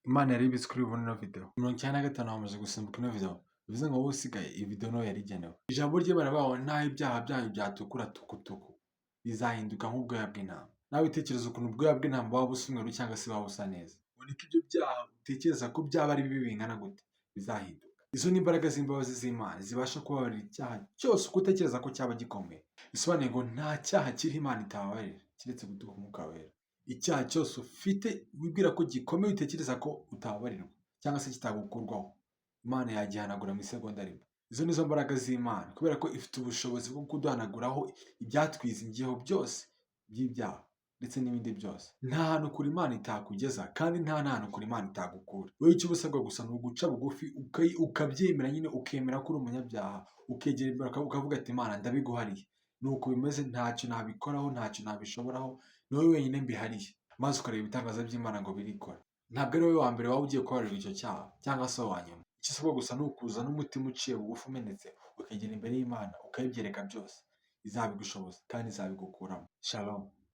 Imana yari ibizi kuri bubone ino video. 95 bamaze gusimbuka ino video, bivuze ngo wowe usigaye, iyi video niwe yari igenewe. Ijambo ry'Imana rivuga ngo naho ibyaha byanyu byatukura tukutuku, bizahinduka nk'ubwoya bw'intama. Nawe utekereza ukuntu ubwoya bw'intama buba busa umweru cyangwa se buba busa neza. Ubona ko ibyo byaha utekereza ko byaba ari bibi bingana gute, bizahinduka. Izo ni imbaraga z'imbabazi z'Imana zibasha kubabarira icyaha cyose uko utekereza ko cyaba gikomeye. Bisobanuye ngo nta cyaha kiriho Imana itababarira, keretse kuduha Umwuka Wera. Icyaha cyose ufite wibwira ko gikomeye, utekereza ko utababarirwa cyangwa se kitagukurwaho, Imana yagihanagura mu isegonda rimwe. Izo nizo mbaraga z'Imana, kubera ko ifite ubushobozi bwo kuduhanaguraho ibyatwizingiyeho byose by'ibyaha ndetse n'ibindi byose. Nta hantu kure Imana itakugeza, kandi nta n'ahantu kure Imana itagukura. Wowe icyo uba usabwa gusa ni uguca bugufi, ukabyemera nyine, ukemera ko uri umunyabyaha, ukegera imbere ukavuga ati: "Imana, ndabiguhariye. Ni uko bimeze, ntacyo nabikoraho, ntacyo nabishoboraho, ni wowe wenyine mbihariye." Maze ukareba ibitangaza by'Imana ngo birikora. Ntabwo ari wowe wa mbere waba ugiye kubabarirwa icyo cyaha cyangwa se uwa nyuma. Icyo usabwa gusa ni ukuza n'umutima uciye bugufi, umenetse, ukegera imbere y'Imana, ukayibyereka byose. Izabigushoboza kandi izabigukuramo. Shalom.